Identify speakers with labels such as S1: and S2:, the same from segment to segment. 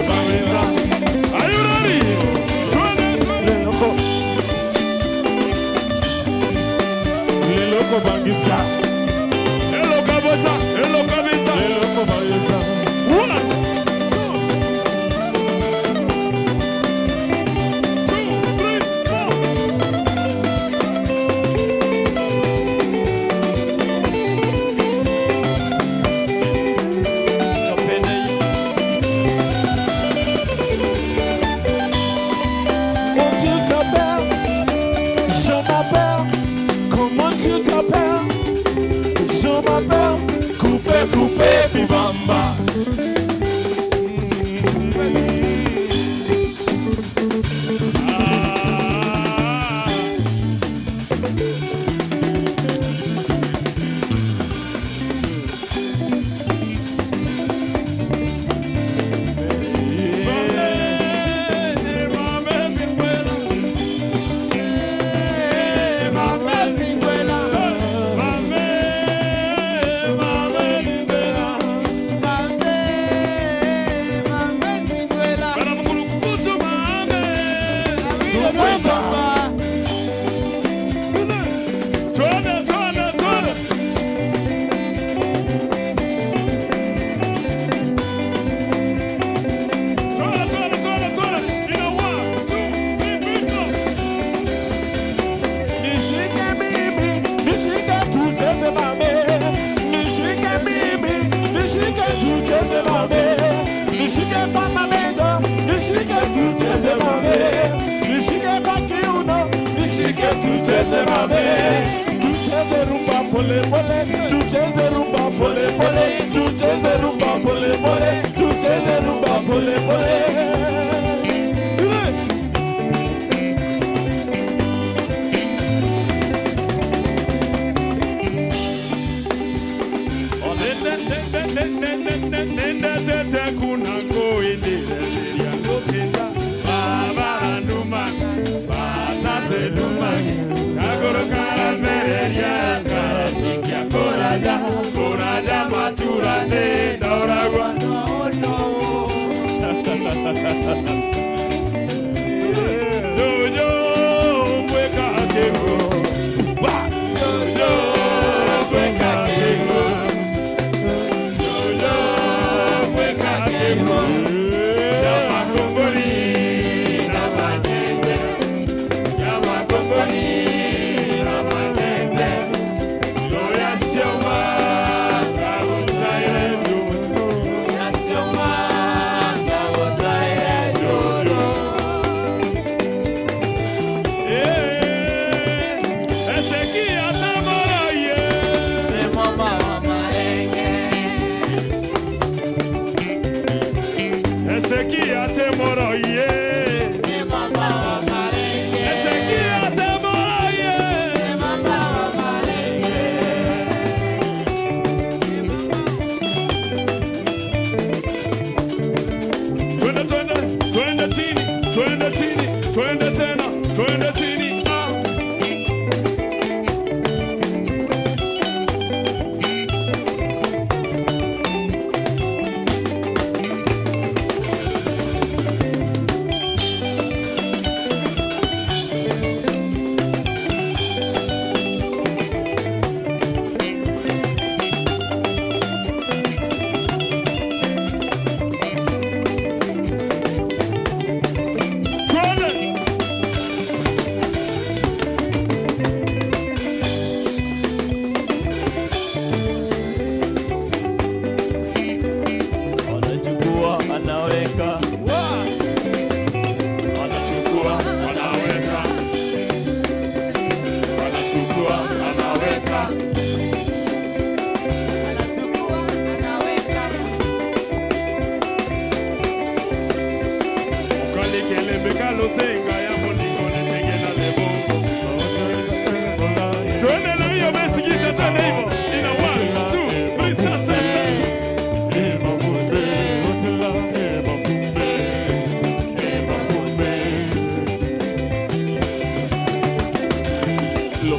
S1: Bangisa. Are you ready? Leloko Bangisa. Hello Kabisa, hello Kabisa, Leloko Bangisa. 1, 2, 3, 4.
S2: Comment tu t'appelles? Je m'appelle. Comment tu t'appelles? Je m'appelle.
S1: Coupé, coupé, bibamba.
S2: Tucheze rumba pole pole, tucheze rumba pole pole, tucheze rumba pole pole, tucheze rumba pole pole.
S1: Kora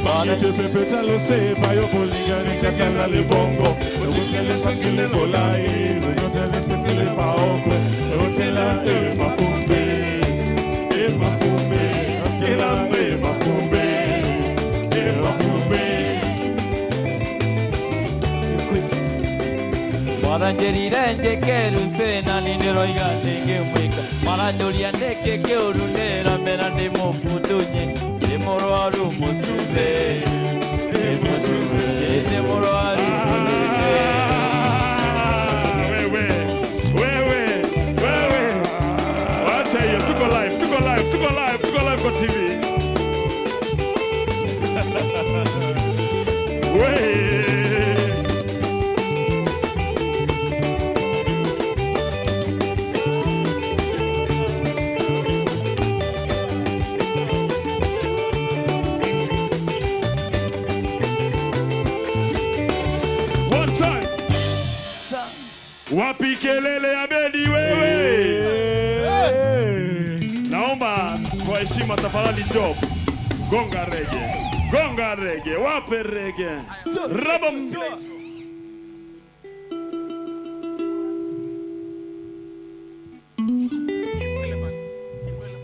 S2: Pepeta lose bayo bolinga ni le bongo otele tangile bolai otele tangile paokwe otela e mafumbe otela e mafumbe e mafumbe.
S3: Maranjerire keruse na ninero igandenge mwika maranjoria ndeke keurunera mera ndi mufutunye ndi murwaru musube ndi murwaru musube.
S1: Wewe wewe wewe, wacha hiyo, tuko live, tuko live, tuko live, tuko live kwa TV. Wewe wapi kelele ya Bedi wewe? Naomba kwa heshima tafadhali Job, gonga rege, gonga rege, wape rege. Rabam.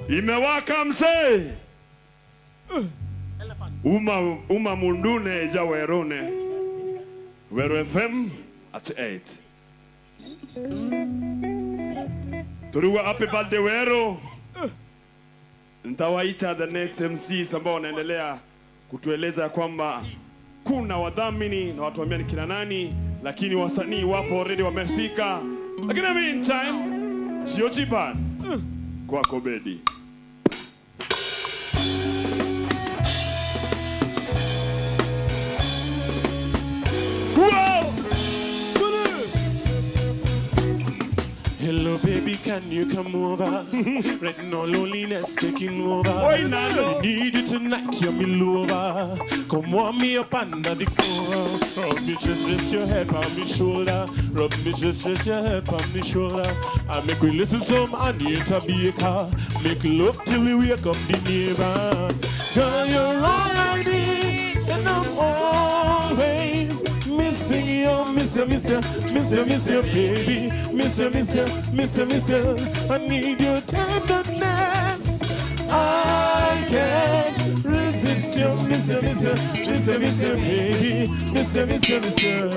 S1: Imewaka msee. Uma mundune jawerone. Weru FM at 8. Turuwa happy birthday Wero. Nitawaita the next MCs ambao wanaendelea kutueleza kwamba kuna wadhamini na watu ni kina nani, lakini wasanii wapo already wamefika. Lakini in meantime, Giochi Band kwako Bedi.
S2: Hello baby, can you come over? Right now loneliness taking over. I need you tonight, you're my lover. Come warm me up under the cover. Rub me just rest your head on my shoulder. Rub me just rest your head on my shoulder. I make we listen some Anita Baker. Make love till we wake up the neighbor. Girl, you're all I need, and I'm always missing you, miss you, miss you, miss you, miss you, baby. Miss you, miss you, miss you, miss you. I need your tenderness. I can't resist you. Miss you, miss you, miss you, miss you, baby. Miss you, miss you, miss you.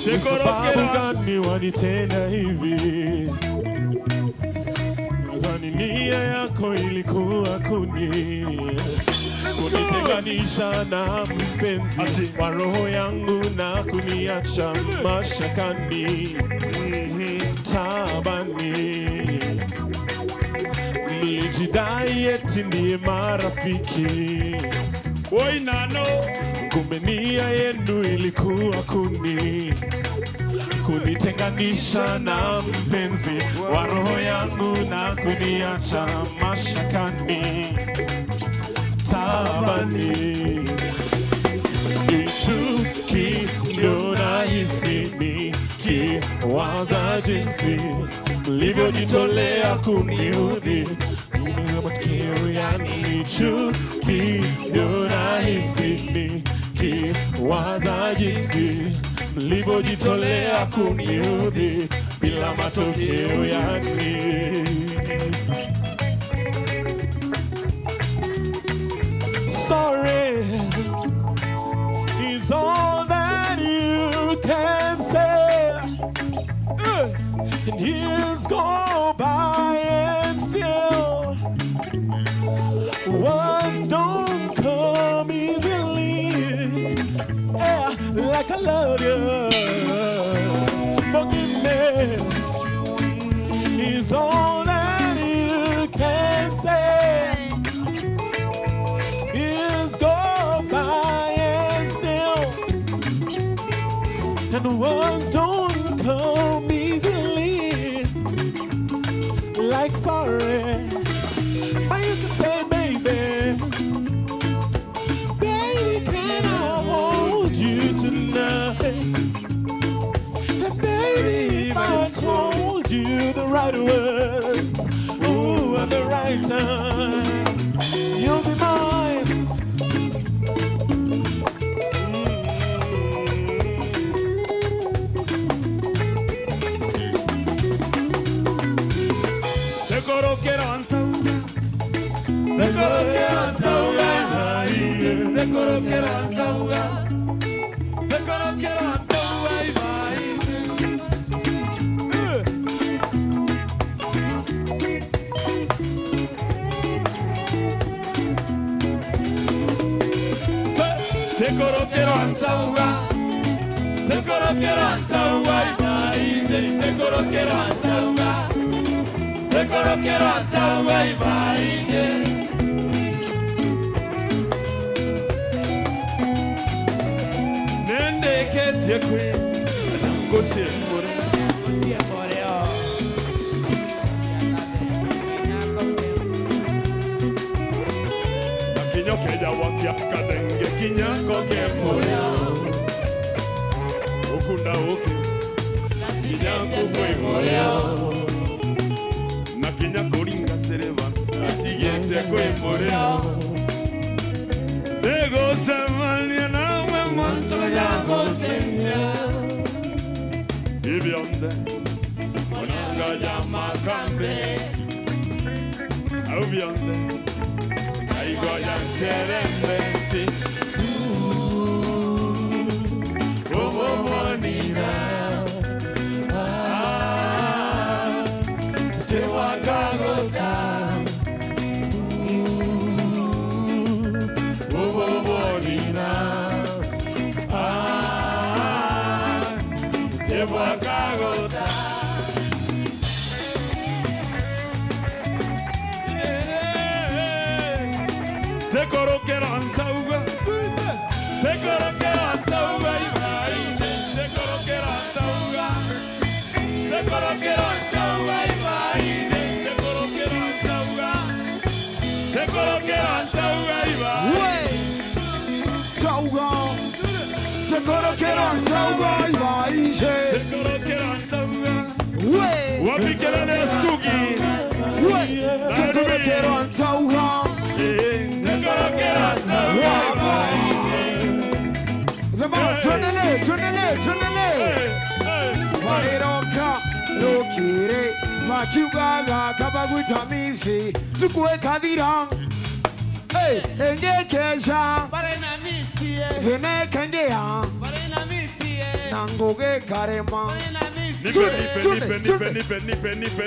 S2: Sababu gani wanitenda hivi? Kwani nia yako ilikuwa kunitenganisha na mpenzi wa roho yangu na kuniacha mashakani, taabani. Mlijidai eti ndiye marafiki,
S1: oi nano,
S2: kumbe nia yenu ilikuwa kunitenganisha na mpenzi wa roho yangu na kuniacha mashakani, taabani. Chuki ndo nahisi nikiwaza jinsi mlivyojitolea kuniudhi. Matokeo yani chuki ndo nahisi nikiwaza jinsi mlivyojitolea kuniudhi bila matokeo yani. Sorry is all that you can say, and years go by and still words don't come easily. Yeah, like I love you. Forgive me is all that you can say. Years go by and still, and words don't come easily. Like sorry, but you can say baby. Baby, can I hold you tonight? And baby, if I told you the right words, lifetime. You'll be mine.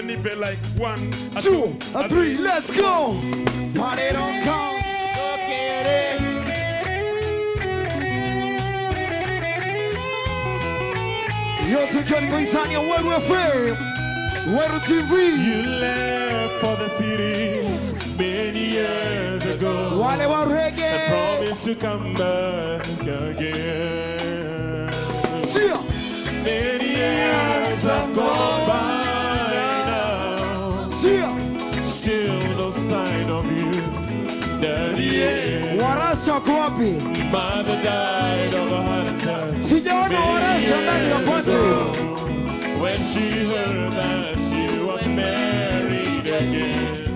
S1: Nipe like 1,
S4: 2, 3, let's go! Party don't come. Yote kwa hisani ya Weru FM, Weru TV.
S2: You left for the city many years ago.
S4: Wale wa reggae.
S2: I promised to come back again.
S4: See ya.
S2: Many years have gone by now.
S4: See ya.
S2: Still no sign of you, Daddy.
S4: Warasa wako wapi?
S2: Mother died of a heart attack.
S4: Sijaona warasa ndani ya kwanza.
S2: When she heard that you were married again.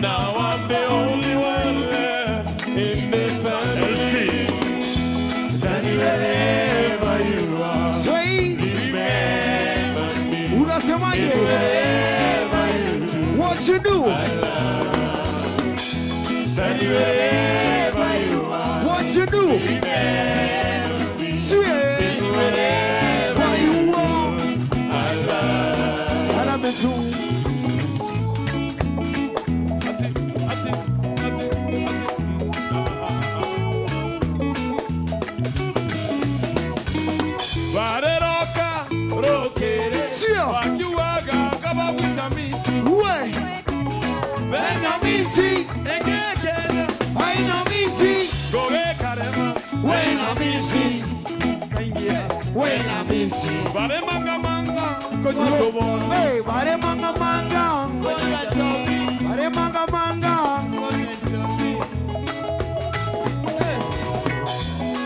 S2: Now I'm the only one left in this family. Daddy, wherever you are,
S4: say,
S2: remember me.
S4: Unasemaje?
S2: Wherever you do,
S4: what you do?
S2: I love. Daddy, wherever you are,
S4: what you do?
S2: Remember me.
S4: Say,
S2: wherever
S4: you are,
S2: I love.
S4: I love you too. Hey, bare manga manga, bare manga manga.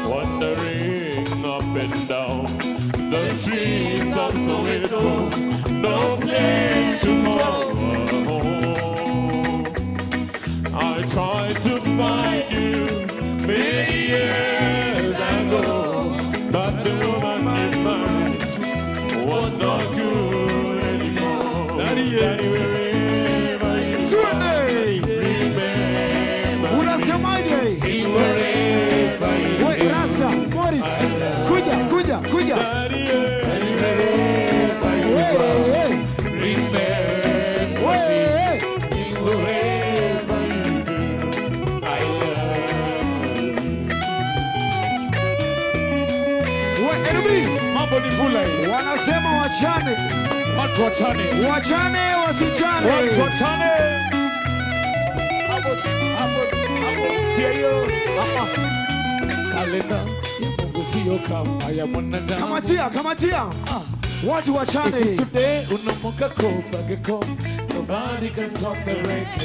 S2: Wandering up and down the streets of Soweto, no place to call home. Daddy, wherever you are, remember.
S4: Unasemaje?
S2: Wherever you
S4: are. Rasa, Morris, kuja, kuja, kuja.
S2: Daddy, wherever you are, remember me. Wherever you go, I love you.
S1: Mambo ni fula hii.
S4: Wanasema wachane.
S1: Watu wachane.
S4: Wachane wasichane.
S1: Watu wachane. Hapo hapo hapo sikia hiyo. Hapa. Kalenda ya Mungu sio kama ya mwanadamu.
S4: Kamatia, kamatia. Watu wachane.
S2: If today unamoka kopageko, nobody can stop the record.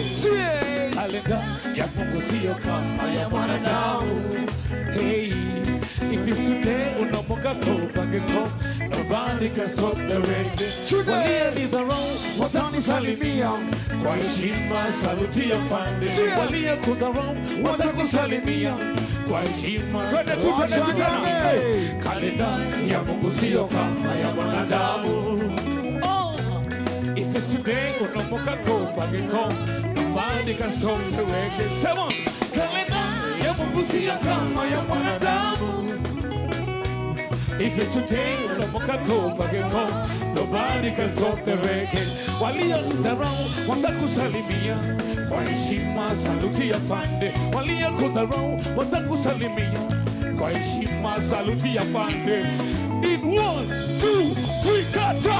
S2: Kalenda ya Mungu sio kama ya mwanadamu. Hey, if it's today unamoka kopageko, nobody can stop the record. Waliyelidharau
S4: watanisalimia
S2: kwa heshima, saluti ya fande. Waliyekudharau watakusalimia kwa heshima.
S1: Twende tu, twende tu tena.
S2: Kalenda ya Mungu sio kama ya mwanadamu. Oh, if it's today unamoka kopageko, nobody can stop the record. Seven. Kalenda ya Mungu sio kama ya mwanadamu. If it's today, unamoka kopageko, nobody can stop the record. Waliokudharau watakusalimia kwa heshima, saluti ya fande. Waliokudharau watakusalimia kwa heshima, saluti ya fande. In 1, 2, 3, kata!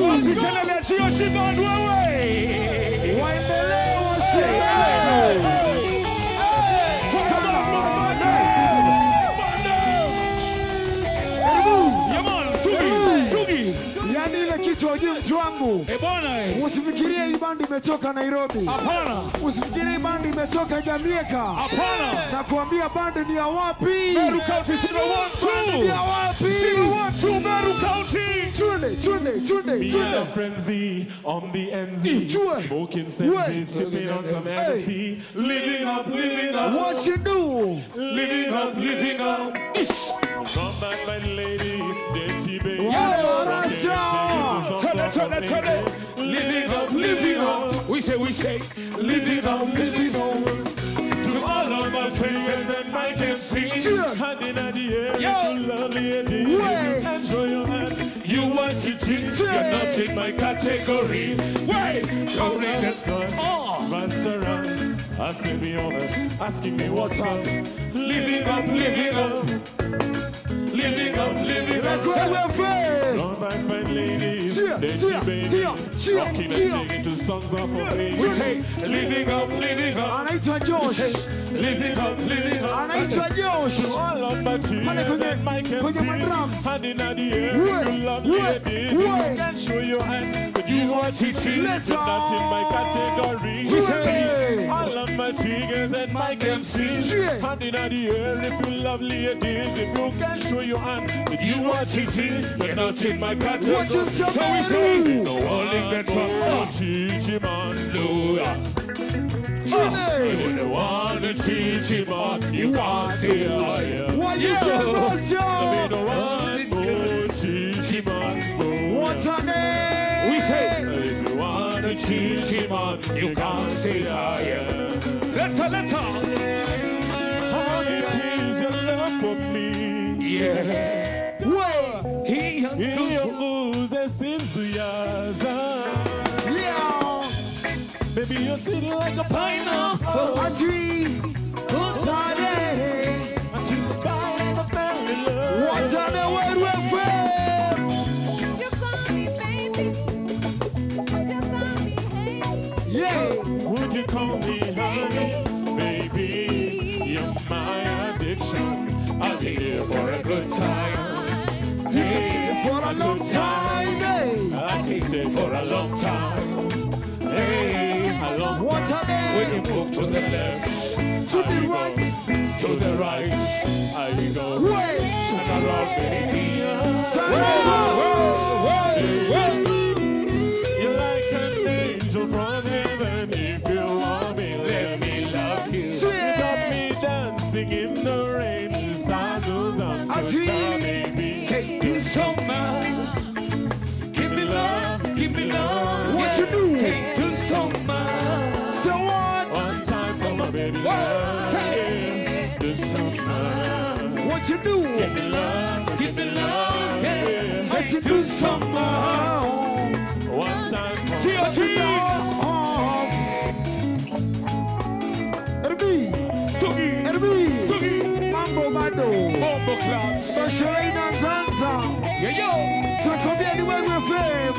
S2: Wapi kelele ya Chio Band wewe?
S4: Waendelee wasiendelee. Yaani ile kitu hujui mtu wangu.
S1: Eh bwana eh.
S4: Usifikirie hii bandi imetoka Nairobi.
S1: Hapana.
S4: Usifikirie hii bandi imetoka Jamaica.
S1: Hapana.
S4: Nakuambia bandi ni ya wapi?
S1: Meru County 012.
S4: Ni ya wapi?
S1: 012 Meru County.
S4: Tunde, tunde, tunde,
S2: Me and
S4: tunde.
S2: a frenzy on the NZ, smoking sensi, sipping on some Hennessy, living up, living up.
S4: What you do?
S2: Living up, living up. Ish. Come back, my lady, dirty baby.
S4: Yeah.
S1: Turn it, turn it, turn it.
S2: Living up, living up.
S1: We say,
S2: living up, living up. To all of my friends and my MCs, hand in the air, you lovely lady, and show your hand.
S1: You want to cheat, you're not in my category. Wait, don't let it go.
S2: Restaurant, asking me over, asking me what's up. Living up, living up. Living up, living up. Come back, my ladies, dainty baby, rocking and jigging to songs of our baby.
S1: We say, living up, living up.
S4: Anaitwa Josh.
S2: Living up, living up.
S4: Anaitwa Josh.
S2: To all of my cheers and my MCs, hand in the air, you love ladies, you can show your hands, but you are cheating. You're not in my category.
S4: We say,
S2: all of my triggers and my MCs, hand in the air, if you love ladies, if you can show your hand, but you are cheating.
S1: You're not in my category.
S4: What you
S1: So we say, no one in the truck.
S2: Chichi man,
S1: You the one to chichi man, you can't say liar.
S4: What you say, Russia?
S2: The one to chichi man.
S4: What's her name?
S1: We say,
S2: if you want to chichi man, you can't say liar.
S1: Let's her, let's her.
S2: Honey, please, your love for me.
S1: Yeah.
S4: Yeah.
S2: Baby, you're sweet like a pineapple.
S4: Auntie, what's on the way with
S5: Would you call me baby? Would you call me hey?
S4: Yeah.
S2: Would you call me honey? Baby, you're my addiction. I'll be here for a good time.
S4: Hey, for a long time, hey.
S2: I can stay for a long time. Hey, a long time.
S1: When you move to the left,
S4: to the right,
S1: to the right,
S2: I go.
S4: Wait,
S1: turn around, baby.
S2: You're like an angel from heaven. If you want me, let me love you. You got me dancing in the rain.
S4: I see.
S1: Say this summer, give me love.
S4: you do some more.
S2: One time for
S1: G.O.G.
S4: RB,
S1: Stugi,
S4: RB,
S1: Stugi,
S4: Mambo bado.
S1: Bombo Claps.
S4: Sherehe inaanza.
S1: Yo yo,
S4: Tunakwambia ni Weru FM.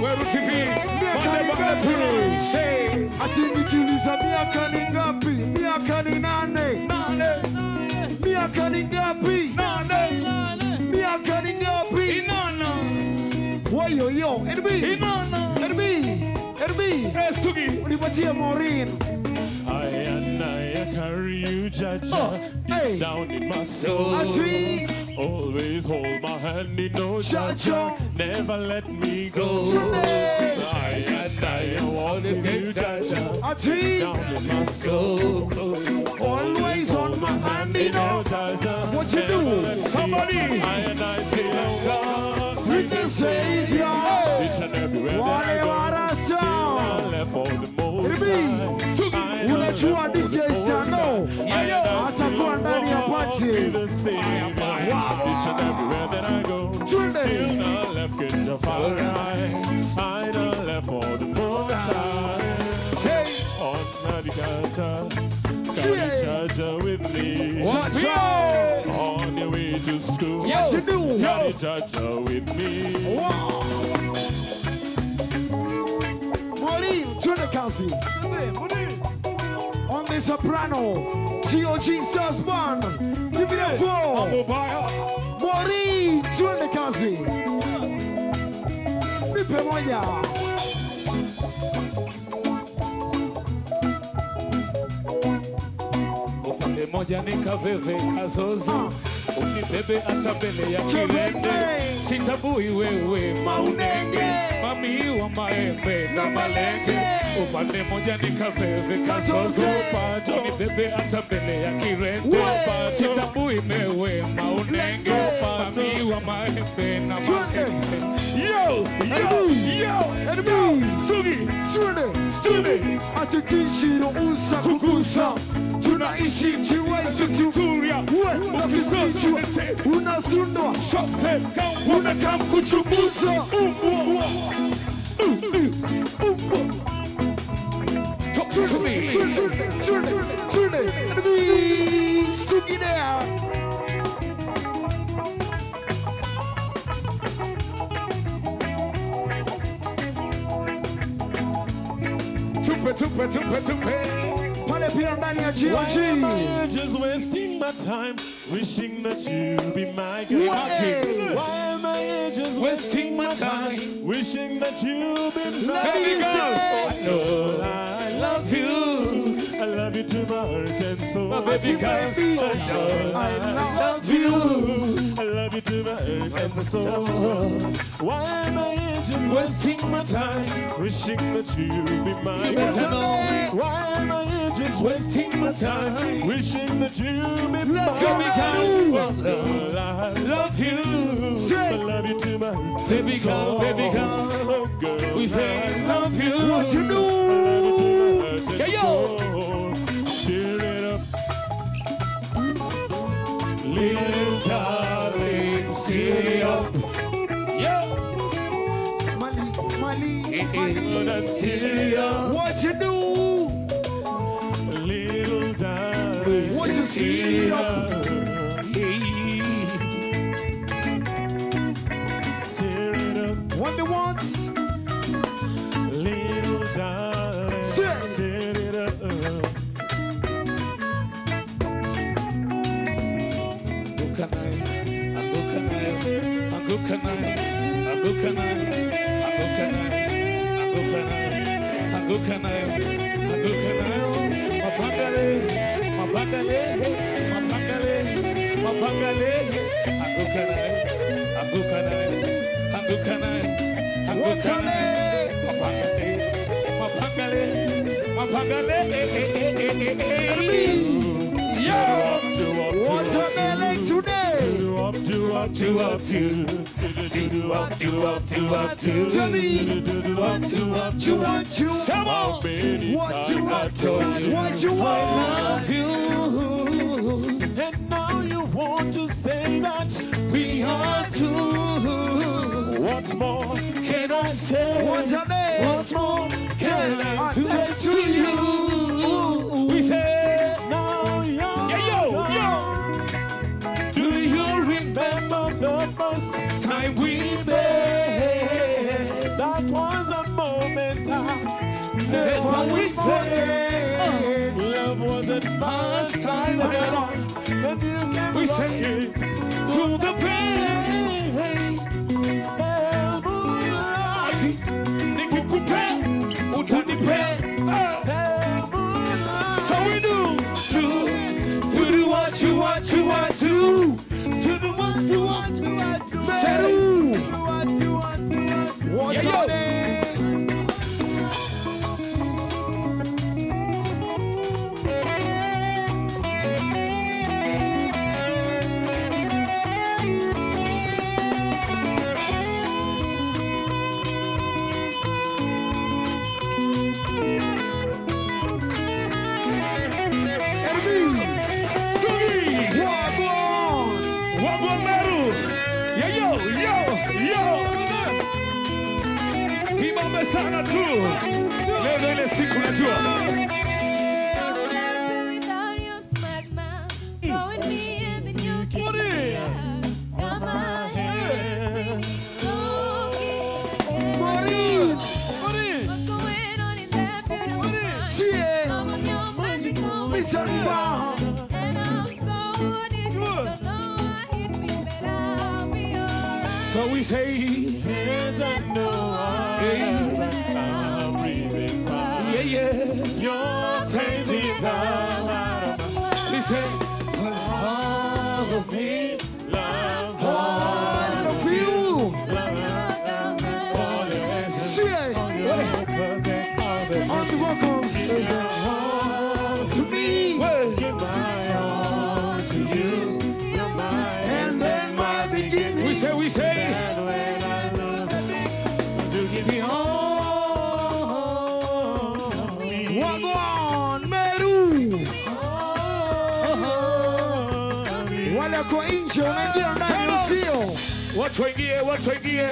S1: Weru TV.
S4: Miaka ni ngapi? Ati nikiuliza miaka ni ngapi? Miaka ni 8. Miaka ni ngapi?
S1: 8.
S4: Miaka ni ngapi?
S1: Inana.
S4: Wayo yo, NB.
S1: Inana.
S4: NB. NB.
S1: Stugi.
S4: Unipatie Maureen.
S2: I and I carry you, Jaja, deep
S4: Hey.
S2: down in my soul.
S4: Ati.
S2: Always hold my hand in no
S4: Jaja.
S2: Jaja, never let me go.
S4: Twende.
S2: I and I want with you, Jaja,
S4: Ati.
S2: down in my soul.
S4: Always on my hand, you
S2: In
S4: know.
S2: no Jaja,
S4: What you
S2: never
S4: do?
S2: let me
S1: Somebody.
S2: I and I still walk
S4: With the Savior.
S2: Each and everywhere that I
S4: Wale
S2: go.
S4: warasa.
S2: Still I left for the most
S4: NB.
S2: high.
S4: Unajua DJ Sano atakuwa ndani ya party. Twende.
S2: With me
S4: Jaja.
S2: on your way to school.
S4: What you do?
S2: Carry Jaja with me.
S4: Wow. Maureen, twende kazi. On the soprano, G.O.G. Sas Band. Give it up for Maureen, twende kazi. Nipe moja.
S6: Upande moja ni kaveve kazozo, unibebe hata mbele ya kirende. Sitabui wewe maunenge, mami wa maembe na malenge. Upande moja ni kaveve kazozo, unibebe hata mbele ya kirende. Sitabui mewe maunenge, mami wa maembe na malenge.
S1: Yo, yo, yo,
S4: NB.
S1: Stugi,
S4: Twende.
S1: Stugi.
S4: Ati tishiro usa kugusa. Tunaishi chiwetu
S1: Turia.
S4: Ukizichwa unasundwa
S1: Shope, unakam kuchunguza. Umbwa.
S6: Talk to me.
S4: Twende. NB. Stugi there.
S6: Tupe, tupe, tupe, tupe.
S4: Pale pia ndani ya
S2: Why am
S4: G.O.G.
S2: I just wasting my time wishing that you'd be my girl?
S4: Hey.
S2: Why am I just
S6: Wasting my time.
S2: wishing that you'd be my
S6: Baby girl.
S2: I know I
S6: Love you.
S2: I love you to my heart and soul.
S6: My baby girl.
S4: Baby,
S2: I
S4: I love you.
S2: I love you to my heart and soul. Why am I just
S6: Wasting my time.
S2: wishing that you'd be my
S6: You
S2: girl?
S6: better know.
S2: Why am I just
S6: Wasting my time.
S2: wishing that you'd be
S4: Let's
S2: my
S4: go,
S6: Baby
S4: Meru.
S6: girl.
S2: girl? I
S6: Love you.
S4: Say.
S2: I love you to my heart
S6: Baby
S2: and
S6: girl,
S2: soul.
S6: baby girl.
S2: Oh, girl,
S6: We say love you.
S4: What you do?
S6: Yeah, yo.
S2: Tear it up.
S6: Little darling, stay up. Yeah.
S4: Mali, Mali, Mali.
S2: That's
S6: Stay up.
S4: What you do?
S2: Little darling.
S4: What you see?
S2: Tear it up.
S4: What they want?
S2: Little darling.
S4: Say.
S2: Tear it up.
S6: Anguka nayo, anguka nayo, anguka nayo, anguka nayo, anguka nayo, anguka nayo, anguka nayo, anguka nayo. Mapangale, mapangale, mapangale, mapangale. Anguka nayo, anguka nayo, anguka nayo, anguka nayo. Mapangale, mapangale, mapangale. Eh, eh, eh, eh, eh, eh. Yo!
S4: What's on the leg today?
S2: Up to up
S6: to up to do up to up to up to
S4: Tell me
S6: up to up
S4: you want you
S6: Come on.
S4: what you want what you
S6: I
S4: want.
S6: love you.
S2: And now you want to say that
S6: We are two.
S2: What more can I say? What more can I say to you?
S6: We say
S2: now, yo,
S6: yo, yo.
S2: Do you remember the first time we met? That was the moment I never will forget. Love was at my side, and you came
S6: we say to the pain. Nikikupe, utanipe. So we do to do what you want, you want to. To do what you want, you want to.
S4: What's
S6: yeah,
S4: on
S6: yo.
S4: It?
S6: Sana tu leo ile siku najua So we say,
S2: and I know I'm breathing fine.
S6: Yeah, yeah.
S2: Your crazy love.
S6: We say,
S2: all of me, love
S4: all of you.
S2: Love all your essence, all your perfect, all the
S4: on the vocals.
S2: All
S4: to me,
S2: give my all to you. You're my
S4: and then my beginning.
S6: We say, we say.
S2: And when I lose, you give me all.
S4: Wagwan Meru. Wale wako nje wanaingia ndani usio.
S6: Watu waingie, watu waingie.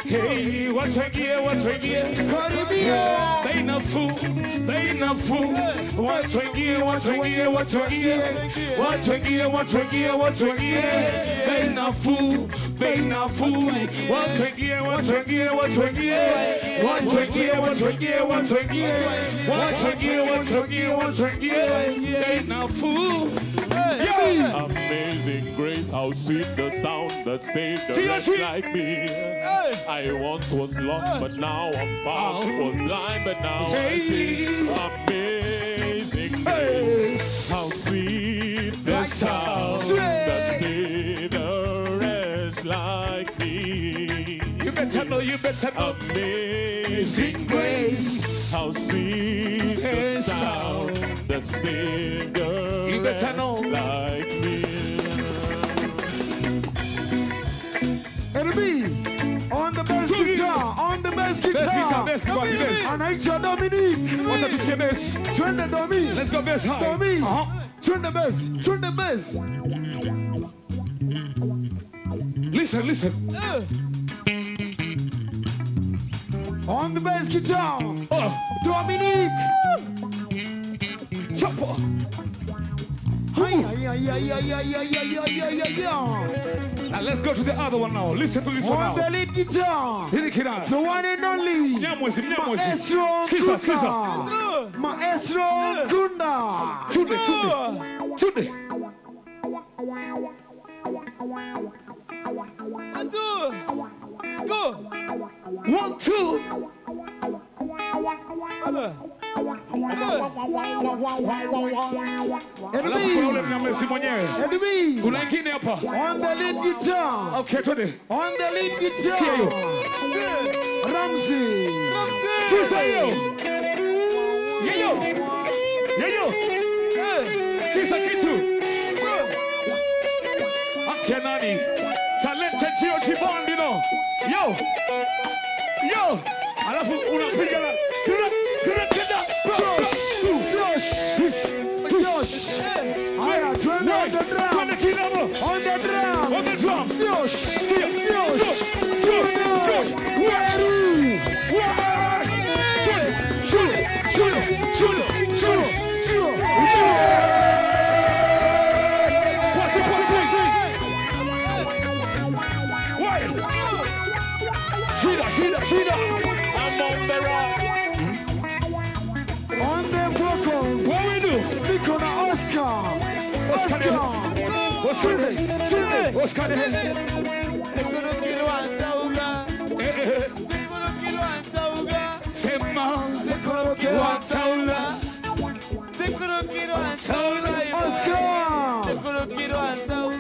S6: Hey, watu waingie, watu waingie.
S4: Karibia.
S6: Bei nafuu, bei nafuu. Watu waingie, watu waingie, watu waingie. Watu waingie, watu waingie, watu waingie. Bei nafuu, bei nafuu. Watu waingie, watu waingie, watu waingie. Watu waingie, watu waingie, watu waingie. Watu waingie, watu waingie, watu waingie. Bei nafuu.
S2: Amazing grace, how sweet the sound that saved a wretch like me. I once was lost, but now I'm found. Was blind, but now I see. Amazing grace, how sweet the sound that saved a wretch like me.
S6: You better know, you better know.
S2: Amazing grace, how sweet the sound that saved a
S6: You better know.
S2: Like me.
S4: LB, on the bass guitar, on the bass guitar.
S6: Bass guitar, bass guitar.
S4: Anaitwa Dominic.
S6: Wacha tusikie bass.
S4: Twende Domi.
S6: Let's go bass high.
S4: Domi. Twende bass, twende bass.
S6: Listen, listen.
S4: On the bass guitar. Dominic.
S6: Chopper.
S4: Hi, hi, hi, hi, hi, hi, hi, hi, hi, hi.
S6: Now let's go to the other one now. Listen to this one now.
S4: On the lead guitar.
S6: Hili
S4: The one and only.
S6: Nyamwezi, Nyamwezi.
S4: Maestro
S6: Skiza, skiza.
S4: Kunda. Maestro Kunda.
S6: Tunde, tunde. Tunde.
S3: 1, 2, go.
S6: 1, 2. Alafu kuna ule Mnyamwezi mwenyewe. Kuna wengine hapa.
S4: On the lead guitar.
S6: Okay, twende.
S4: On the lead guitar.
S6: Sikia hiyo.
S4: Ramsey.
S6: Sikiza hiyo. Yeyo. Yeyo. Sikiza kitu. Akia nani? Talented G.O.G. Band, you know. Yo. Yo. Alafu unapiga la.
S4: Josh. Josh. Josh. Haya, twende on the drum.
S6: Twende kidogo.
S4: On the drum.
S6: On the drum.
S4: Josh.
S6: Sikia.
S4: Josh.
S6: Josh. Josh. Shida, shida.
S2: I'm on the rock.
S4: On the vocals.
S6: What we do?
S4: Niko na Oscar. Oscar.
S6: Oscar. Oscar. Sema.
S4: Oscar.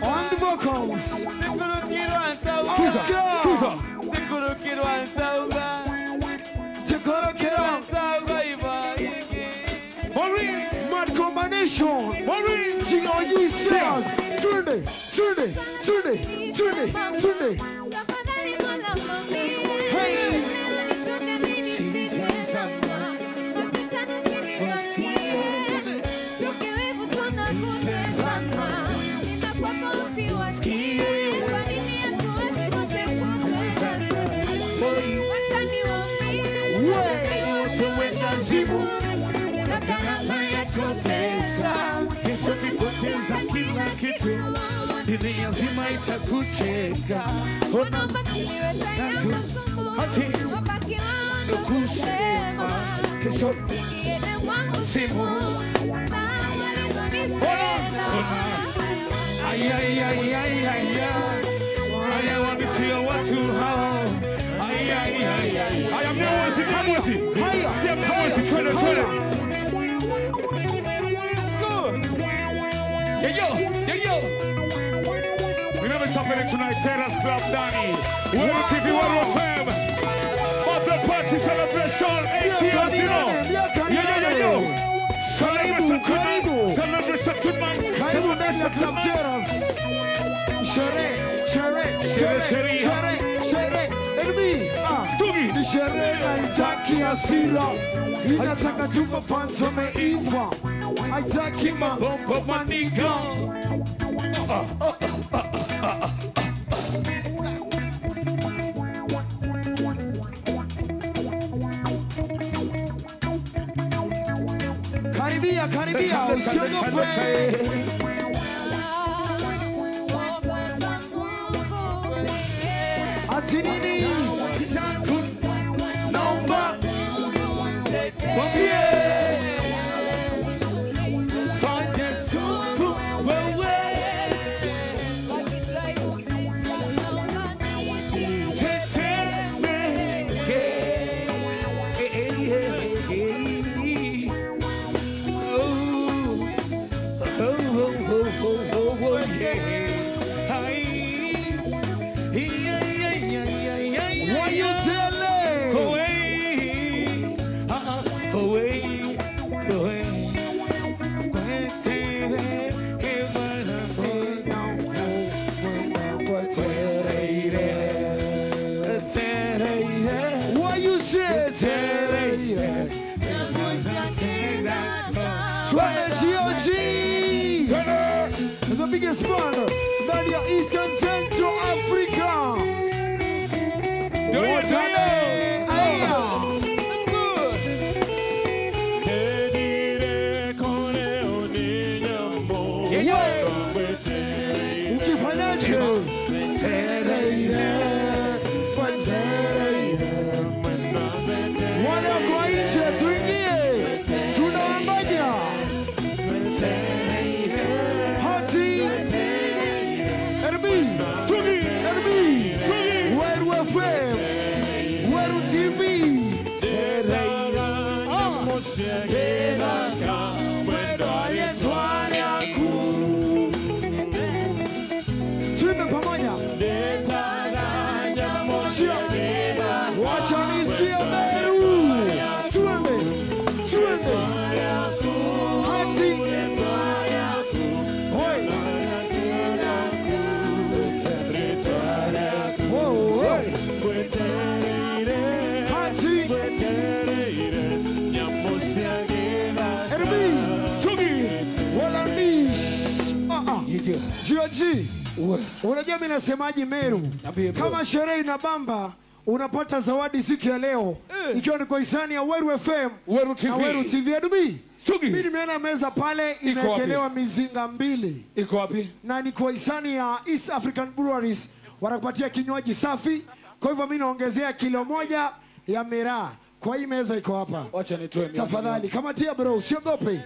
S4: On the vocals. Oscar.
S6: Scusa.
S4: Mad combination. G.O.G. says. Tunde, tunde, tunde, tunde, tunde. Hey.
S6: Kesho kipoteza kila kitu, dunia nzima itakucheka. Ona kusema kesho simu. Ay ay ay ay ay ay. Haya wamisia watu hao. Ay ay ay ay.
S1: Haya mnyamwezi, mnyamwezi. Sikia mnyamwezi, twende twende. Yeah, yo, yeah, yo. Remember something tonight, Terrace Club Dani. Weru TV, Weru FM. Birthday party celebration, 8 years, you know. Yeah, yeah, yeah, yo. Celebration tonight. Celebration tonight.
S4: Karibu ndani ya Club Terrace. Sherehe, sherehe, sherehe, sherehe, sherehe. Enemy, ni sherehe haitaki hasira. Inataka chupa panzo meiva. Haitaki
S6: mabombo maniga.
S4: Karibia, karibia, usiogope. Ati nini?
S6: Naomba fanye supu wewe. Tetemeke. Oh, oh, oh, oh, oh, oh, yeah. Ai, ai, ai, ai, ai,
S4: What you telling?
S6: Away, away, away.
S4: What you say? Swale G.O.G. The biggest one ndani ya Eastern Central Africa. Aya. Ukifanyaje? Wale wako nje tuingie. Tunawangoja. Hati. RB. RB. Weru FM. Weru TV. Tuimbe pamoja. Wacha nisikie Meru. Tuimbe. Tuimbe. Hati. Hoi. Whoa, whoa. Hati. RB. Walandish. G.O.G. Unajua mimi nasemaje Meru? Kama sherehe inabamba, unapata zawadi siku ya leo. Ikiwa ni kwa hisani ya Weru FM
S6: Weru TV.
S4: na Weru TV. Adubi.
S6: Stugi.
S4: Mimi nimeona meza pale imewekelewa mizinga 2.
S6: Iko wapi?
S4: Na ni kwa hisani ya East African Breweries, wanakupatia kinywaji safi. Kwa hivyo mimi naongezea kilo 1 ya miraa. Kwa hii meza iko hapa.
S6: Wacha nitoe mimi.
S4: Tafadhali kamatia bro, usiogope.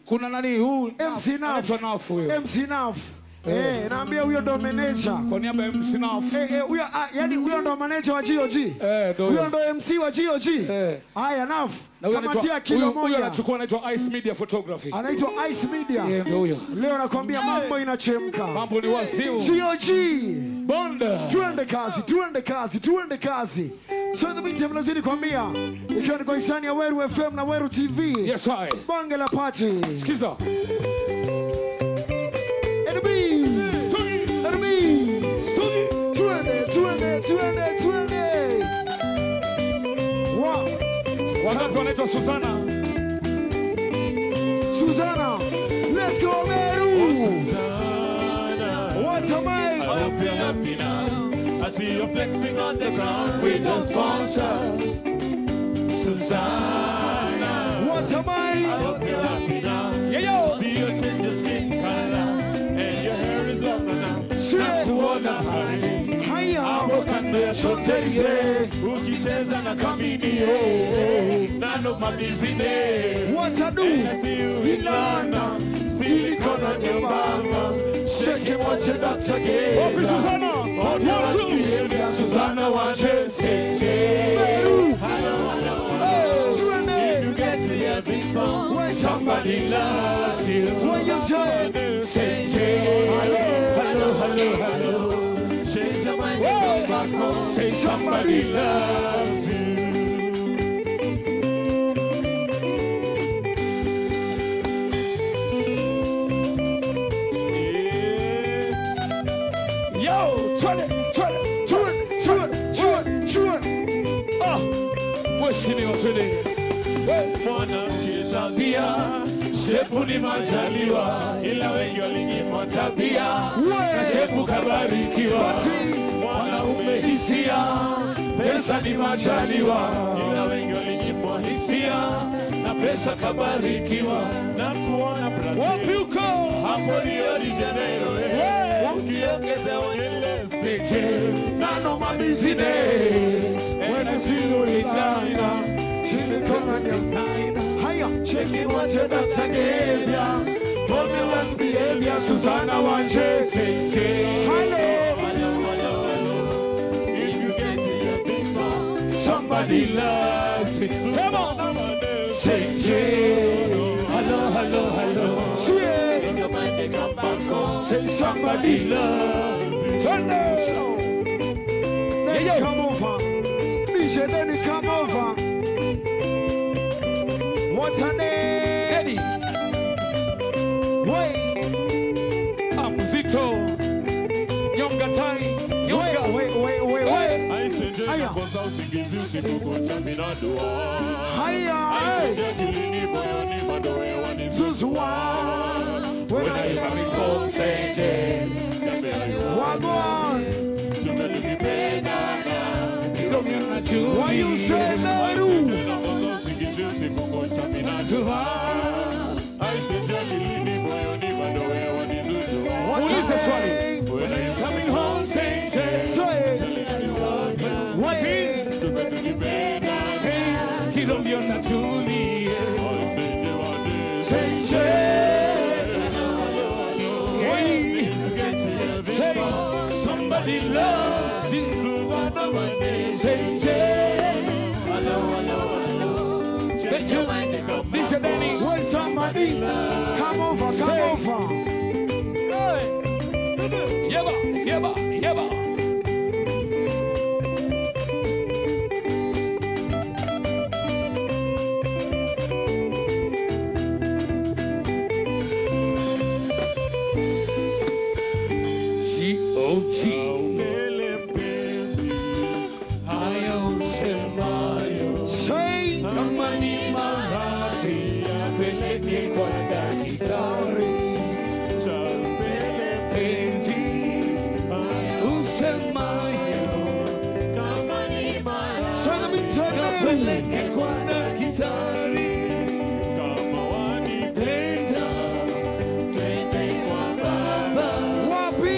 S6: Kuna nani huu?
S4: MC Naf. MC Naf. Naambia huyo ndo manager.
S6: Kwa niaba ya MC Naf.
S4: Huyo yani huyo ndo manager wa GOG. Huyo ndo MC wa GOG. Haya Naf. Kamatia kilo 1.
S6: Huyo anachukua anaitwa Ice Media Photography.
S4: Anaitwa Ice Media.
S6: Ndio huyo.
S4: Leo nakwambia mambo inachemka.
S6: Mambo ni wazimu.
S4: GOG.
S6: Bonda.
S4: Tuende kazi, tuende kazi, tuende kazi. So in the meantime nazidi kwambia ikiwa ni kwa hisani ya Weru FM na Weru TV.
S6: Yes I.
S4: Bonge la party.
S6: Sikiza.
S4: Tuende, tuende, tuende. Wow.
S6: Wangapi wanaitwa Susana?
S4: Susana. Let's go Meru.
S2: Susana.
S4: What am I?
S2: I hope you're happy now. I see you flexing on the ground with a sponsor. Susana.
S4: What am I?
S2: I hope you're happy now.
S6: Yeah, yo.
S2: I see you change your skin color and your hair is longer now. Nakuona pale. Hapo kando ya Champs-Élysées. Ukicheza na Kamini, none of my business.
S4: What I do?
S2: And I see you in London. Silicon on your mama. Shake it, watch it, Dr. Gay.
S6: Wapi Susana?
S2: On your behavior, Susana Wanche. Hello, hello, hello. If you get to hear this song, somebody loves you.
S4: What you say?
S2: Say hello, hello, hello. Change your mind and go back home. Say somebody loves you.
S6: Yo, twende, twende,
S4: twende, twende, twende, twende.
S6: Ah, mheshimiwa twende.
S2: Mwanamke tabia, shepu ni majaliwa, ila wengi walinyimwa tabia, na shepu kabarikiwa. Mwanaume hisia, pesa ni majaliwa, ila wengi walinyimwa hisia, na pesa kabarikiwa. Na kuona Brazil,
S6: wapi uko?
S2: Hapo Rio de Janeiro, ukiongeza ueleze, none of my business. And I see you in China.
S4: Haya,
S2: Shaking what your doctor gave ya. Hold your worst behavior, Susana Wanche.
S4: Hello,
S2: hello, hello, hello. If you get to hear this song, somebody loves you. Say J. Hello, hello, hello. If your mind they come back home, say somebody loves you.
S4: Then come over. DJ, then you come over. What's her name?
S6: Eddie.
S4: Wait.
S6: Mzito. Nyonga tai. Nyonga.
S4: Wait, wait, wait, wait.
S2: Haya.
S4: Haya. Zuzua. When I
S2: come, say J.
S4: Wagwan.
S6: Why
S4: you say Meru?
S6: Muulize swali. When are you coming home, say J?
S4: Say.
S6: What? Say Romeo na Juliet.
S4: Say J.
S6: Say somebody loves you. Say J.
S3: Hello, hello, hello.
S6: Say J. DJ Danny.
S4: Wait, somebody come over, come over.
S6: Yeba, yeba, yeba. G.O.G.
S4: Say
S6: Kama ni maradhi yapeleke kwa daktari. Penzi usemayo
S4: Say the
S6: yapeleke kwa daktari. Penda twende kwa baba
S4: Wapi?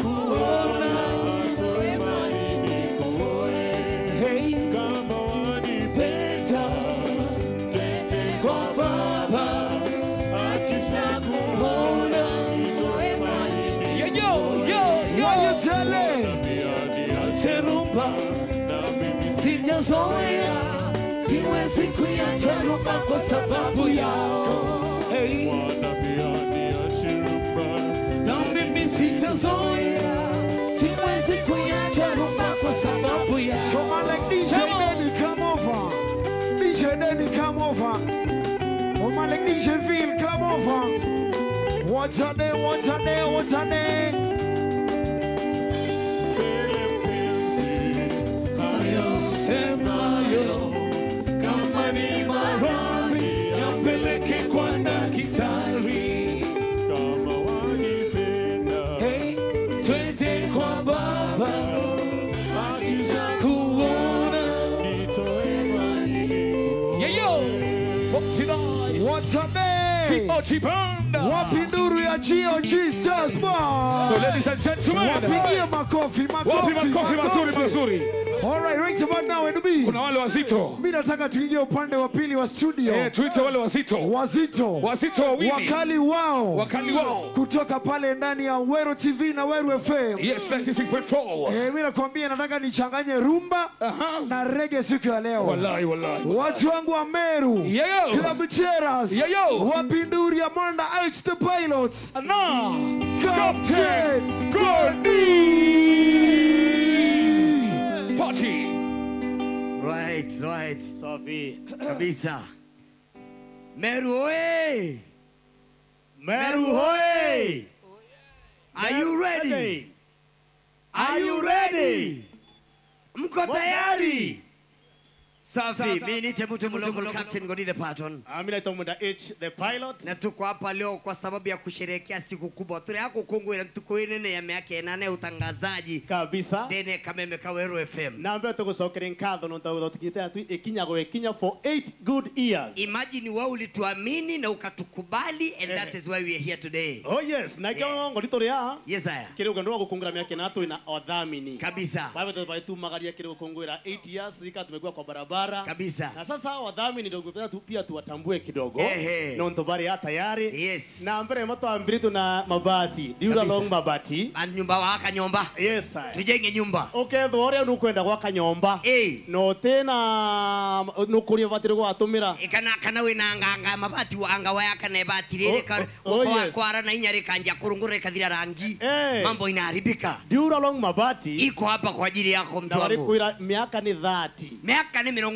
S6: kuona sijazoea, siwezi kuiacha rumba kwa sababu yao. Hey. Na mimi sijazoea, siwezi kuiacha rumba kwa sababu yao.
S4: So man like DJ Denny come over. DJ Denny come over. Oh man like DJ Phil come over. What's a day, what's a day, what's a day?
S6: Semayo kama ni maradhi yapeleke kwa daktari,
S1: kama wanipenda
S6: hey, twende kwa baba akija kuona
S1: nitoe majibu.
S6: Yeah, yo.
S4: What's a day?
S6: G.O.G. Banda.
S4: Wapi nduru ya G.O.G. Stars Bar?
S6: So ladies and gentlemen,
S4: wapigie makofi, makofi,
S6: wapi makofi mazuri mazuri.
S4: All right, right about now NB.
S6: Kuna wale wazito.
S4: Mimi nataka tuingie upande wa pili wa studio.
S6: Eh, tuite wale wazito.
S4: Wazito.
S6: Wazito wawili.
S4: Wakali wao.
S6: Wakali wao.
S4: Kutoka pale ndani ya Weru TV na Weru FM.
S6: Yes, 96.4.
S4: Eh, mimi nakwambia nataka nichanganye rumba na reggae siku ya leo.
S6: Wallahi, wallahi.
S4: Watu wangu wa Meru.
S6: Yeah, yo.
S4: Club Cheras.
S6: Yeah, yo.
S4: Wapinduri Amanda H the Pilots.
S6: Na
S4: Captain Godi.
S6: Party.
S7: Right, right.
S2: Safi.
S7: Kabisa. Meru oye!
S2: Meru oye!
S7: Are you ready? Are you ready? Mko tayari? Safi. Mimi ni Temutu Mulongo, Captain Godi the Patton.
S2: Mimi naitwa Munda H the Pilot.
S7: Na tuko hapa leo kwa sababu ya kusherehekea siku kubwa. Tuli yako kongwe tuko inene ya miaka 8 utangazaji.
S2: Kabisa.
S7: Dene Kameme ka Weru FM.
S2: Na mbele tugucokere nkatho no taugo tukite tu ikinyago ikinya for 8 good years.
S7: Imagine wewe ulituamini na ukatukubali and that is why we are here today.
S2: Oh yes, na kyo ngori turi ya.
S7: Yes aya.
S2: Kiri ugendo wa gukungura miaka 8 ina odhamini.
S7: Kabisa.
S2: Kwa hivyo tumagaria kiri gukungura 8 years ika tumekuwa kwa barabara.
S7: Kabisa.
S2: Na sasa wadhamini ndio tu pia tuwatambue kidogo. No ntobari ya tayari.
S7: Yes.
S2: Na mbere matwambiri tuna mabati. Dura long mabati.
S7: And nyumba waka nyomba.
S2: Yes sir.
S7: Tujenge nyumba.
S2: Okay, thore nukwenda gwaka nyomba.
S7: Eh.
S2: No tena nukuria batiri gwatumira.
S7: Kana kana we nanga mabati anga wayaka na bati rere ka kwa kwara na inyare kanja kurungure kadhira rangi. Mambo inaharibika.
S2: Dura long mabati
S7: iko hapa kwa ajili yako mtu wangu.
S2: Na wali miaka ni 30.
S7: Miaka ni 30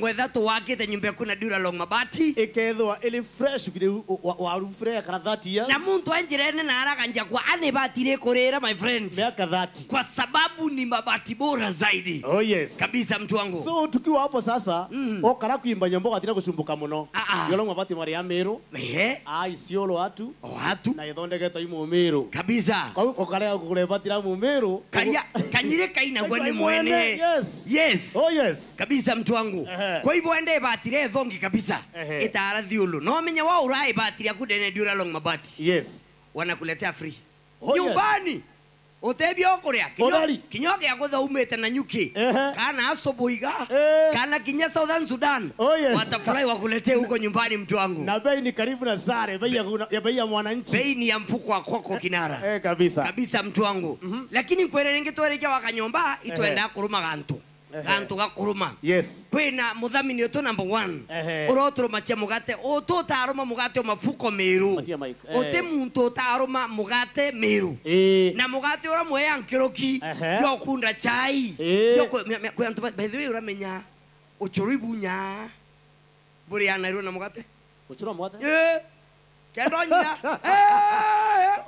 S7: wakite nyumba kuna dura long mabati
S2: ikethwa ili fresh vile wa fresh kana 30 years
S7: na muntu anjirene na haraka nja kwa ane bati rekorera my friend
S2: miaka 30
S7: kwa sababu ni mabati bora zaidi.
S2: Oh yes
S7: kabisa mtu wangu.
S2: So tukiwa hapo sasa okara kuimba nyombo gatina gusumbuka muno yolo mabati mari ya Meru
S7: ehe
S2: Isiolo watu
S7: watu
S2: na ithondeketwo imu Meru
S7: kabisa
S2: kwa okara kugure bati la mu Meru
S7: karia kanyire kaina gwa ni mwene.
S2: Yes
S7: yes
S2: oh yes
S7: kabisa mtu wangu. Kwa hivyo ende bati re thongi kabisa itara thiulu no menya wa urai bati ya kudene dura long mabati.
S2: Yes
S7: wanakuletea free
S2: oh,
S7: nyumbani yes. Utebio kuria kinyoke ya gutha umete na nyuki kana asoboiga kana kinya Southern Sudan.
S2: Oh, yes.
S7: Watafurahi wakuletee huko nyumbani mtu wangu.
S2: Na bei ni karibu na sare bei ya bei ya mwananchi.
S7: Bei ni ya mfuko wa kwako kinara.
S2: Kabisa.
S7: Kabisa mtu wangu. Lakini kwere ningi twerekia wakanyomba itwenda kuruma gantu. Gantu gakuruma.
S2: Yes.
S7: Kwina muthamini utu number 1. Uroturuma cha mugate ututaruma mugate mafuko miru. Ute muntu utaruma mugate miru. Na mugate ura mweya nkiroki yo kunda chai. Yo kwa antu by the way uramenya uchuru ibunya. Buri anairo na mugate.
S2: Uchuru mugate?
S7: Eh. Kendo nyina.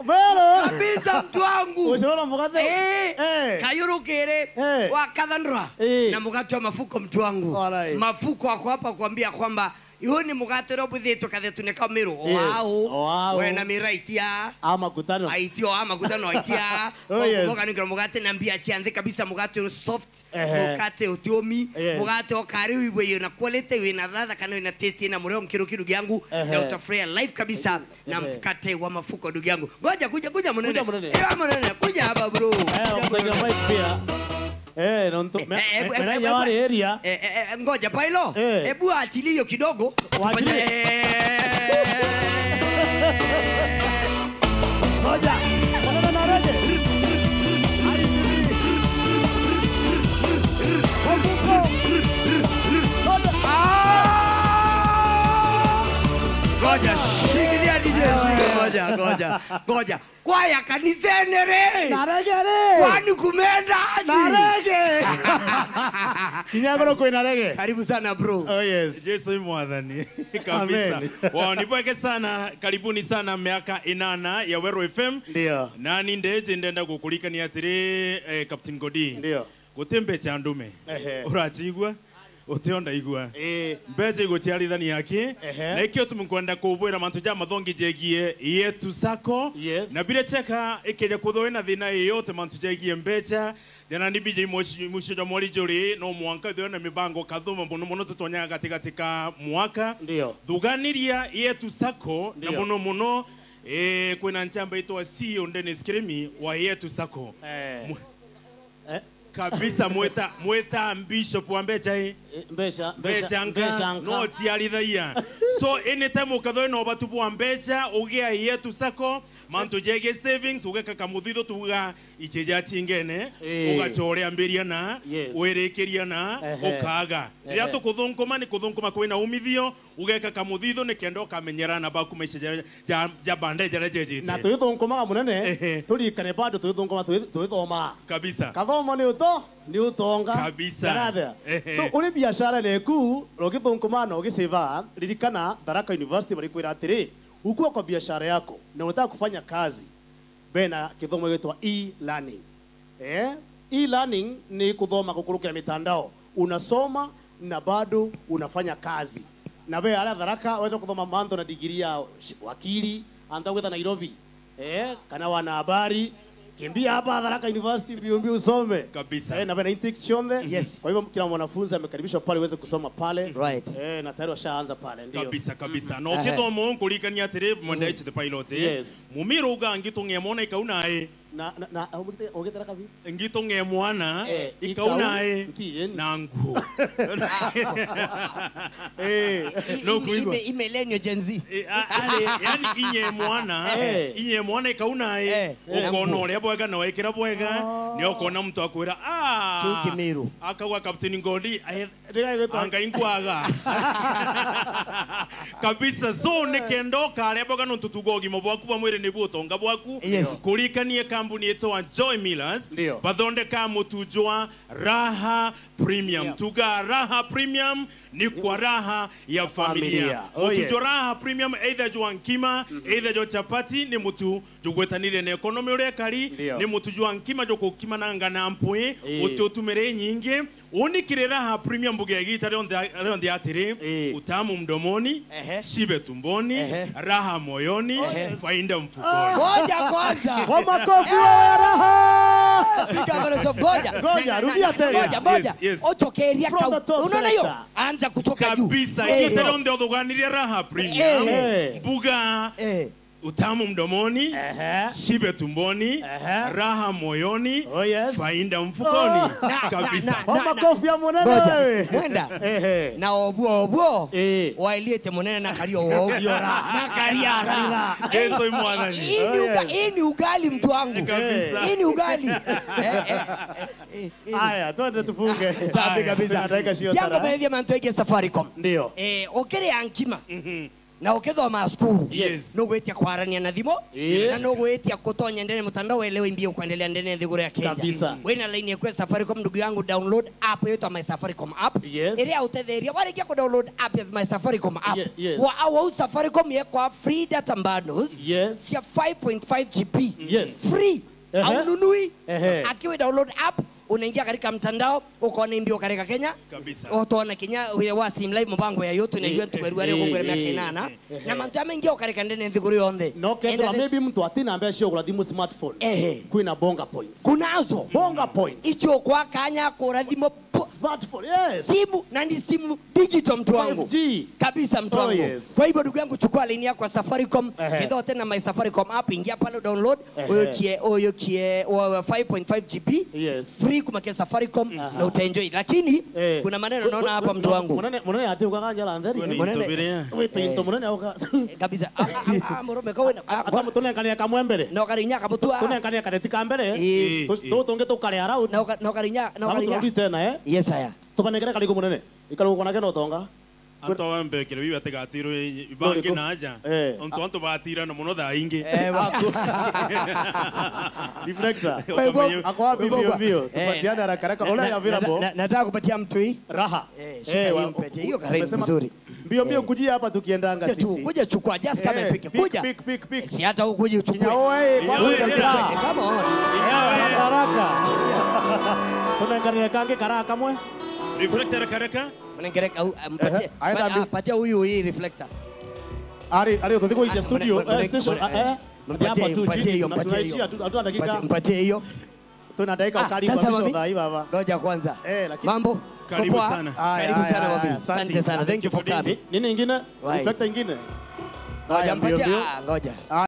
S2: Mero.
S7: Kabisa mtu wangu.
S2: Uchuru mugate? Eh.
S7: Kayurukere wa kathandra na mugate wa mafuko mtu wangu. Mafuko wako hapa kuambia kwamba iwo ni mugate ro bwithetwo kathetu ne kamiru. Wow. We na miraitia.
S2: Ama kutano.
S7: Aitio ama kutano aitia. Mugate ngira mugate na mbia chianthe kabisa mugate ro soft. Mugate utiomi, mugate okari wiwe na quality we na ladha kana ina taste na mureo mkiruki ndugu yangu na utafurahia live kabisa na mkate wa mafuko ndugu yangu. Ngoja kuja kuja munene. Eh munene kuja hapa bro.
S2: Eh msaidia mic pia. Eh non to mera yawari area.
S7: Ngoja pailo. Hebu achilie hiyo kidogo.
S2: Waachilie. Ngoja. Mbona na reje?
S7: Ngoja ngoja ngoja. Kwaya kanisene re.
S4: Na rege re.
S7: Kwani kumenda aje?
S4: Na rege. Kinyagoro kwina rege.
S7: Karibu sana bro.
S4: Oh yes.
S8: Yesu mwathani. Kabisa. Wao nipweke sana, karibuni sana miaka 8 ya Weru FM.
S4: Ndio.
S8: Nani ndeje ndenda gukurikania atiri Captain Godi.
S4: Ndio.
S8: Gutimbe cha ndume. Urachigwa. Utionda igua. Mbeche iguchiarithania aki. Na ikio tumukwenda kubwira mantu ja mathongi jegie yetu sako.
S4: Yes.
S8: Na bila cheka ikeja kuthwe na thina yote mantu jegie mbecha. Jana ni BJ mwisho ja mweri juri no mwanka thwe na mibango kathuma muno muno tutonyaga gatigati ka mwaka.
S4: Ndio.
S8: Thuganiria yetu sako na muno muno kwina nchamba itwa CEO Dennis Kirimi wa yetu sako. Kabisa mweta bishop wa mbecha hii mbecha no chiarithaia. So anytime ukathoe no batubu wa mbecha ugia yetu sako mantu jege savings ugeka kamuthitho tuga icheja chingene ugachorea mbiria na wirekeria na ukaga ria tukuthunkuma ni kuthunkuma kwina umithio ugeka kamuthitho ni kendo kamenyerana baku maica ja bande jara jejete
S4: na twithunkumaga munene turikane bado twithunkuma twithoma
S8: kabisa
S4: kathomo ni uto ni utonga
S8: kabisa.
S4: So uri biashara leku rugithunkuma na ugisiva ririkana Tharaka University barikwira atiri ukiwa kwa biashara yako na unataka kufanya kazi bena kithomo gitwa e-learning. E-learning ni kuthoma kukurukira mitandao, unasoma na bado unafanya kazi. Na we ala Tharaka waweza kuthoma manto na digiri ya wakili anda kwenda Nairobi kana wanahabari kimbia hapa Tharaka University mbio usome
S8: kabisa.
S4: Na bena intake chonde.
S7: Yes.
S4: Kwa hivyo kila mwanafunzi amekaribishwa pale uweze kusoma pale.
S7: Right.
S4: Na tayari washaanza pale ndio.
S8: Kabisa kabisa. Na ukithomo nkuririkania atiri mwenda the pilot.
S4: Yes.
S8: Mumiro uga ngitunge mwana ikauna
S4: na na ogitara kabi
S8: ngitunge mwana ikauna na nguo. No kuigwa.
S7: Imelenio Gen Z.
S8: Yani inye mwana ikauna ukona uria bwega na wekira bwega ni ukona mtu akwira
S7: Kimiru
S8: akagwa Captain Ngodi anga ingwaga kabisa. So nikendo karia bwega no tutugo gimo bwaku bwa mwiri ni butonga bwaku kurikanie kampuni yetu Joy Millers bathondeka mutujwa Raha Premium. Tuga Raha Premium ni kwa raha ya familia. Mutujwa Raha Premium either jwa nkima either jwa chapati ni mutu jugwetanire na economy uria kari ni mutujwa nkima jokukima nanga na mpwe ututumire nyingi unikire Raha Premium buge gita rionthe atiri utamu mdomoni shibe tumboni raha moyoni faida mfukoni.
S7: Ngoja kwanza.
S4: Kwa makofi wa raha.
S7: Piga balo ngoja.
S4: Ngoja rudia tena.
S7: Ngoja. Ochokeria ka. Unaona hiyo? Anza kutoka juu.
S8: Kabisa. Gita rionthe uthuganirie Raha Premium. Mbuga utamu mdomoni, shibe tumboni, raha moyoni, faida mfukoni. Kabisa.
S4: Kwa makofi ya munene wewe.
S7: Mwenda. Na obuo obuo. Wailiete munene na kario obuo. Na karia raha.
S8: Yesu mwanani.
S7: Hii ni ugali mtu wangu. Hii ni ugali.
S4: Haya, twende tufunge.
S7: Safi kabisa. Yango baadhi ya mantu yake Safaricom.
S4: Ndio.
S7: Okere ankima. Na ukithoma cukuru no gwitia kwarania na thimo na no gwitia kutonya ndene mtandao elewe mbio kuendelea ndene thiguru ya Kenya. Wina line ya Safaricom ndugu yangu, download app yetu my Safaricom app iria utetheria warikia ku download app ya my Safaricom app wa au Safaricom ye kwa free data bundles cia 5.5 GB free au nunui akiwe download app unaingia katika mtandao ukaona mbio katika Kenya
S8: kabisa.
S7: Utaona Kenya wa sim live mbango ya yote na hiyo tuwerwa leo kugura miaka 8 na mantu ameingia katika ndene nthiguru yonthe.
S4: No kendra maybe mtu atina ambaye sio kula smartphone. Kuna bonga points.
S7: Kunazo
S4: bonga points.
S7: Icho kwa kanya kura thimo
S4: smartphone. Yes.
S7: Simu na ni simu digital mtu wangu.
S4: 5G.
S7: Kabisa mtu wangu.
S4: Yes.
S7: Kwa hivyo ndugu yangu chukua line yako ya Safaricom, kidho tena my Safaricom app, ingia pale download oyokie 5.5 GB.
S4: Yes.
S7: Free kumakia Safaricom na utaenjoy. Lakini kuna maneno naona hapa mtu wangu.
S4: Munene ati ukakanya la nderi.
S7: Munene.
S4: Wito munene uka.
S7: Kabisa. Murume kawe.
S4: Ata mutunengania kamwembere.
S7: No karinya kamutua.
S4: Tunengania kadeti kambere. Tutunge tukare around.
S7: No karinya, no karinya.
S4: Sababu tena
S7: Yes aya.
S4: Tubanengere karigo munene. Ikarugo kona keno tonga.
S8: Anto wambekire bibi ategatirwe bangi naja. Anto anto batirana muno thaa ingi.
S4: Reflector. Ako wapi mbio mbio? Tupatiane haraka haraka. Ole available.
S7: Nataka kupatia mtu hii.
S4: Raha.
S7: Shika hii mpatie. Hiyo karibu nzuri.
S4: Mbio mbio kujia hapa tukiendanga sisi.
S7: Kuja chukua, just come and pick. Kuja.
S4: Pick.
S7: Si hata ukuje uchukue.
S4: Kinyaoe,
S7: Come on.
S4: Haraka. Tunaangalia kange karaka kamwe.
S8: Reflector karaka.
S7: Mnengereka mpatie. Patia huyu hii reflector.
S4: Ari tuthiko ije studio station hapa tu chini tunaishia hatuna dakika.
S7: Mpatie hiyo.
S4: Tuna dakika karibu kabisa dai baba.
S7: Ngoja kwanza. Mambo.
S8: Karibu sana.
S7: Karibu sana babi. Asante sana. Thank you for coming.
S4: Nini ingine? Reflector ingine?
S7: Ngoja mpatie. Ngoja.